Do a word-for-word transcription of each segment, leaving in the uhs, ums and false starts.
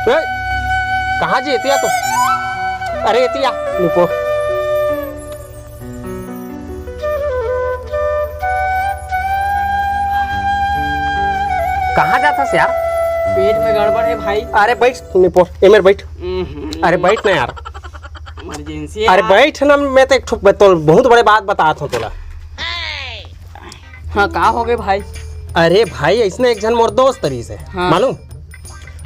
ए, कहाँ जी? एतिया तो, अरे एतिया, रुको। कहाँ जात हस यार? पेट में गड़बड़ हे भाई। अरे बैठ निपोर, एमेर बैठ। हम्म। अरे बैठ ना यार। इमरजेंसी हे अरे यार। बैठ ना, मैं तो एक ठो, मैं तो बहुत बड़े बात बतात हूँ तोला। हाँ, का हो गए भाई? अरे भाई, इसने एक झन मोर दोस्त रहिस हे, हाँ। मालूम?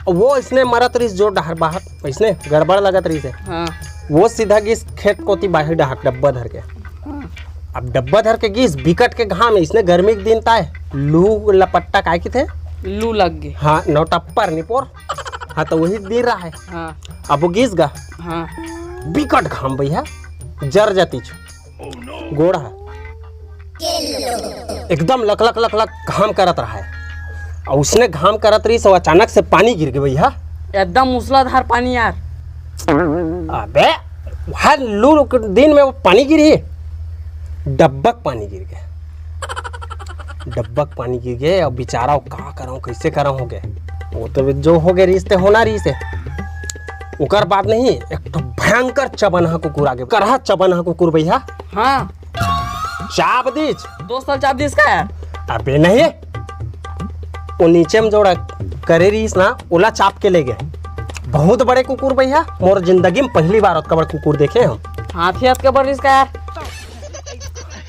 वो इसने मरत रहिस जो डहर बाहर, इसने गड़बड़ लगत रहिस हे। हाँ। वो सीधा गिस खेत कोती बाहिर डहर डब्बा धर के। हाँ। अब डब्बा धर के गिस, बिकट के घाम हे, इसने गर्मी के दिन ताय, लू लपट्टा काय किथे? लू लग गे। हाँ, नौटप्पर निपोर। हाँ, तो वही दिन रहा है। हाँ। अब वो गिस गा। हाँ। बिकट घाम भैया, जर जातीच। गोड़ हा एकदम लक लक लक लक घाम करत रहा है। और उसने घाम करत रहिस, अचानक से पानी गिर गे भैया। एकदम मूसलाधार पानी यार। अबे, हर लू दिन में वो पानी गिरी, डब्बक पानी गिर गे। डब्बक पानी गिर गे, अब बेचारा वो का करहूं, कैसे करहूं हो गए। वो तो जो हो गए, रिहिस ते होना रहिस हे। ओकर बाद नहीं, एक ठो भयंकर चबनहा कुकुर आ गे। करहा चबनहा कुकुर भैया। हाँ। चाप दीच। दोस्त ल चाप दीस का यार? अबे नहीं, वो नीचे में जोड़ा करे रहिस ना, ओला चाप के ले गे। बहुत बड़े कुकुर भैया, मोर जिंदगी में पहली बार ओतका बड़ कुकुर देखे हम। हाथी अतका बड़ रहिस का यार?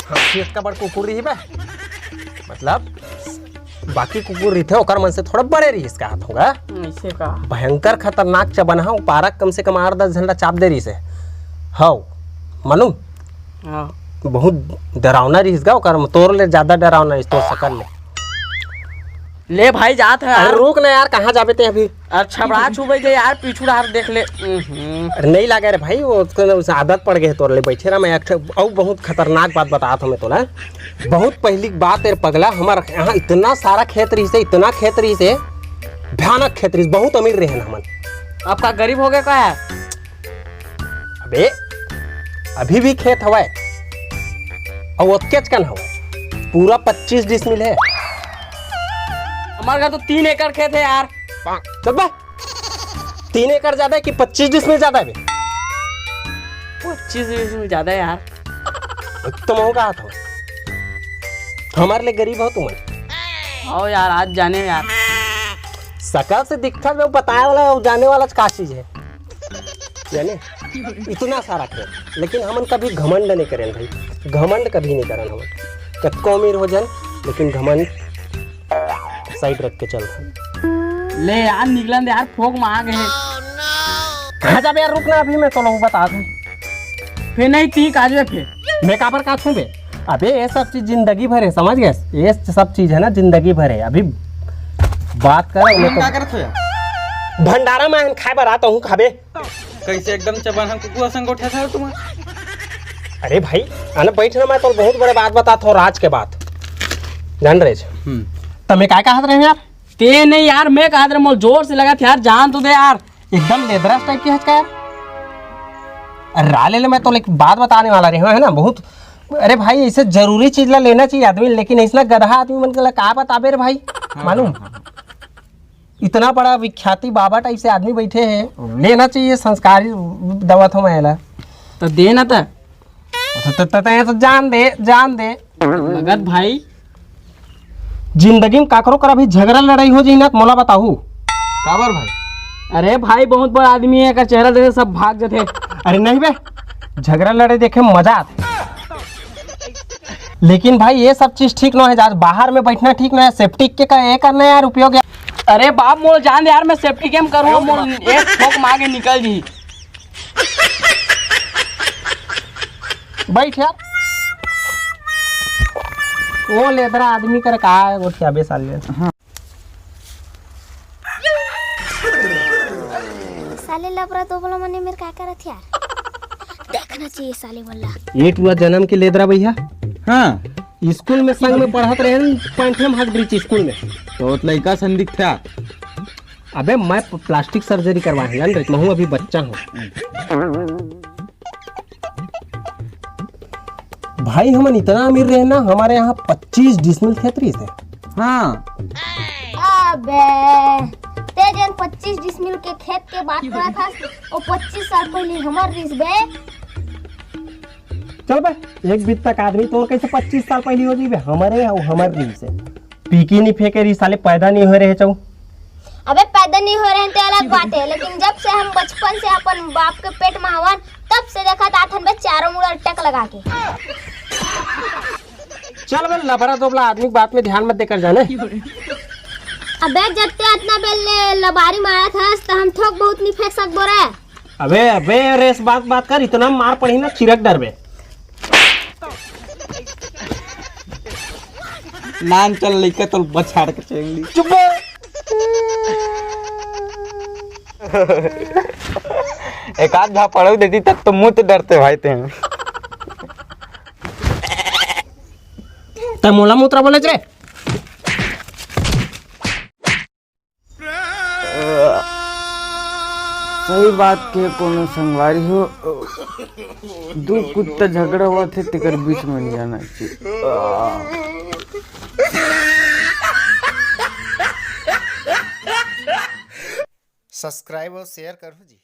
हाथी अतका बड़ कुकुर रही बे, मतलब बाकी कुकुर रहिथे, ओकर मन से थोड़ा बड़े रहिस का हाथ होगा। ऐसे का? भयंकर खतरनाक चबनहा, वो पारक कम से कम आठ दस झन ला चाप दे रहिस हे। हव, मालूम? हाँ। बहुत डरावना रहिस गा, ओकर तोर ले ज्यादा डरावना रहिस, तोर सकल ले। ले भाई, जात हे अरे यार। रुक ना यार, कहाँ जाबे ते अभी? अच्छा, बड़ा छुबे के यार, पीछू डार देख ले। हम्म। अरे नहीं लागे रे भाई, वो उसके, उसे आदत पड़ गए तोर ले बैठे रहा। मैं एक ठो अउ बहुत खतरनाक बात बतात हूँ मैं तोला। बहुत पहली बात तेरे पगला, हमार यहाँ इतना सारा खेत रहिस हे, इतना खेत रहिस हे, भयानक खेत रहिस, बहुत अमीर रहे हमन। आपका गरीब हो गया का यार? अबे, अभी भी खेत हवय, अउ ओतकेच कन हवय, पूरा पच्चीस डिसमिल हे। हमार घर तो तीन एकड़ खेत हे यार। चल बे, तीन एकड़ ज्यादा हे कि पच्चीस डिसमिल ज्यादा हे बे? पच्चीस डिसमिल ज्यादा हे यार। तो महूं कहा था, हमारे लिए गरीब हो तुमन। आओ यार, आज जाने यार। सकल से दिखत हे, बताए वाला अउ जाने वाला का चीज हे? जाने, इतना सारा खेत, लेकिन हमन कभी घमंड नहीं करेन भाई, घमंड कभी नहीं करन हमन। कतको अमीर हो जान, लेकिन घमंड साइड रख के चल। ले यार, निकलन दे यार, फोक मांग हे। कहाँ जाबे यार, रुक ना, अभी मैं तो लोग बता दूं। फिर नहीं, तीक आ जाए फिर। मैं काबर का छूबे? अबे, ये सब चीज जिंदगी भर हे, समझ गए? ये सब चीज हे ना, जिंदगी भर हे। अभी बात कर, मैं तो का करत हो यार? भंडारा में खाए बर आता हूँ, खाबे। कैसे एकदम चबनहा कुकुर संग गोठियाथस तुम? अरे भाई, आना बैठ ना, मैं तो बहुत बड़े बात बतात हूँ, राज के बात। जान रहे छ? हम्म। तमे काय कहत रहे यार? ते नहीं यार, मैं कहत रहे, मोल जोर से लगत यार, जान तो दे यार। एकदम लेदरस टाइप के हच का यार? अरे रा ले ले, मैं तो एक बात बताने वाला रहे हूँ, है ना, बहुत। अरे भाई, ऐसे जरूरी चीज ला लेना चाहिए आदमी, लेकिन ऐसा गधा आदमी मन के ला का बताबे रे भाई, हाँ, मालूम? हाँ, हाँ। इतना बड़ा विख्याति बाबा टाइप से आदमी बैठे हे, लेना चाहिए, संस्कारी दवत हो मैं एला। तो दे ना त। त, त, त, त, त जान दे, जान दे। भगत भाई। जिंदगी में काकरो करा भी झगड़ा लड़ाई हो जाही ना, त मोला बताहू। काबर भाई? अरे भाई, बहुत बड़ा आदमी हे, एकर चेहरा देखे सब भाग जथे। अरे नहीं बे, झगड़ा लड़े देखे मजा आथे। लेकिन भाई, ये सब चीज ठीक नो हे, आज बाहर में बैठना ठीक नो हे, सेफ्टी के का, ये करना यार उपयोग यार। अरे बाप, मोल जान दे यार, मैं सेफ्टी के म करूँ, मोल एक ठोक मार के निकल जी। बैठ यार। वो लेदरा आदमी कर का गोठियाबे साले। हाँ। साले लबरा दोबला मने मेर का करत यार? देखना चाहिए साले वल्ला। ये टुआ जन्म के लेदरा भैया। हाँ। स्कूल में संग में पढ़त रहे, पैंट में भाग ब्रिज स्कूल में। तो लइका सन दिखता। अबे मैं प-, प्लास्टिक सर्जरी करवाए हूँ, जान रहे, महूँ अभी बच्चा हूँ। भाई हमन इतना अमीर रहे ना, हमारे यहाँ पच्चीस डिसमिल खेत रहिस हे। हाँ। अबे, ते जेन पच्चीस डिसमिल के खेत के बात करत हस, ओ पच्चीस साल पहिली हमर रिहिस बे। चल बे, एक बित्ता के आदमी, तोर कइसे पच्चीस साल पहिली हो जही बे? हमरे अउ हमर रिहिस हे। पीकी नइ फेंके रिहिस, साले पैदा नइ होय रहेंव। अबे पैदा नइ होय रहेंव ते अलग बात हे, लेकिन जब से हम बचपन से अपन बाप के पेट म हवन, तब से देखत आथन बे चारों मुड़ा टक लगा के। चल बे, लबरा दोबला आदमी के बात में ध्यान मत देकर जाने। अबे जब ते अतना बेर ले लबारी मारत हस, त हम थोक बहुत नइ फेंक सकबो रे। अबे, अबे, रेस बात, बात कर, इतना मार पड़ही ना, चिरक डरबे। नान चल लइका, तोल बछाड़ के चेंगली। चुप बे। एक आध झापड़ऊ देती, तब तो मुत डरते भाई ते। तैं मोला मुतरा बोलेच रे? सही बात के कोनो संगवारी हो, दू कुत्ता झगड़ा होवत हे, तेकर बीच में नइ आना चाहिए। Subscribe अउ share करहू जी।